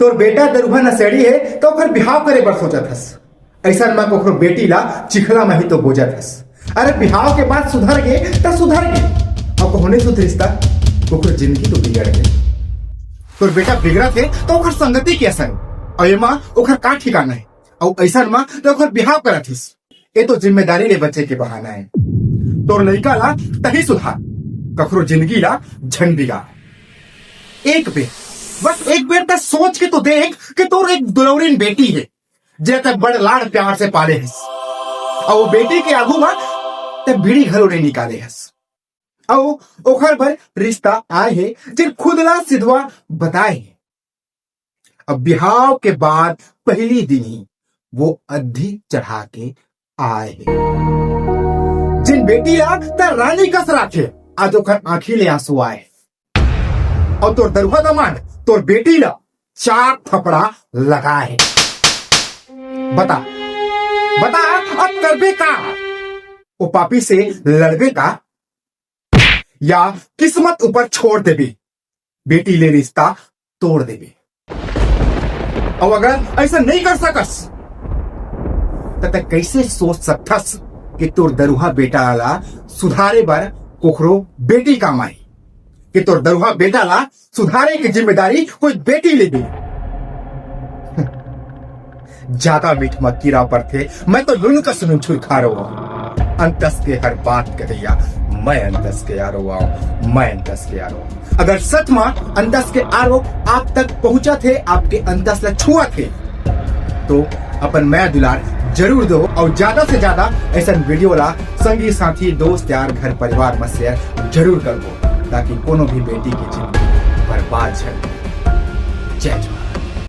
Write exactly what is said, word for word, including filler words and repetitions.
तोर बेटा दरुहा नशेड़ी हे, त ओकर बिहाव करे बर सोचत हस। अइसन म कोखरो बेटी ला चिखला म ही तो बोजत हस। अरे, बिहाव के बाद सुधर गे, त सुधर गे। अउ कहूं नइ सुधरिस त कोखरो जिंदगी तो बिगड़ गे। तोर बेटा बिगड़त हे, त ओखर संगति के असर। अउ एमा ओखर का ठिकाना हे? अउ अइसन म त ओखर बिहाव करत हिस। ए तो जिम्मेदारी ले बचे के बहाना हे। तोर लइका ला तही सुधार, कखरो जिंदगी ला झन बिगाड़। एक बेर, बस एक बेर त सोच के तो देख कि तोर एक दुलौरिन बेटी हे, जे तैं बड़ लाड़ प्यार से पाले हस, अउ वो बेटी के आगू म तैं बीड़ी घलो नइ निकाले हस, अउ ओखर बर रिश्ता आए हे, जेन खुद ला सिधवा बताए हे। अब बिहाव के बाद पहली दिन ही वो अद्धी चढ़ा के आए हे। जेन बेटी ला तैं रानी कस राखे, आज ओखर आंखी ले आंसू आए हे। अउ तोर दरुहा दमांद तोर बेटी ला चार थपड़ा लगाए हे। बता, बता, अब करबे का? वो पापी से लड़बे का, या किस्मत ऊपर छोड़ देबे, बेटी ले रिश्ता तोड़ देबे? अउ अगर अइसन नइ कर सकस, त तैं कइसे सोच सकथस कि तोर दरुहा बेटा ला सुधारे बर कोखरो बेटी काम आही, कि तोर दरुहा बेटा ला सुधारे के जिम्मेदारी कोई बेटी लेबे? जादा मीठ म कीरा परथे, मैं तो नून कस नूनछुर खारो अंव। अंतस के हर बात कहिया, मैं अंतस के आरो अंव, मैं अंतस के आरो अंव। अगर सच म अंतस के आरो आप तक पहुंचत हे, आपके अंतस ला छुअत हे, तो अपन मया दुलार जरूर दो अउ ज्यादा से ज्यादा अइसन video ला संगी साथी, दोस्त यार, घर परिवार म share जरूर कर दो, ताकि कोनो भी बेटी के जिंदगी बर्बाद झन हो। जय जोहार।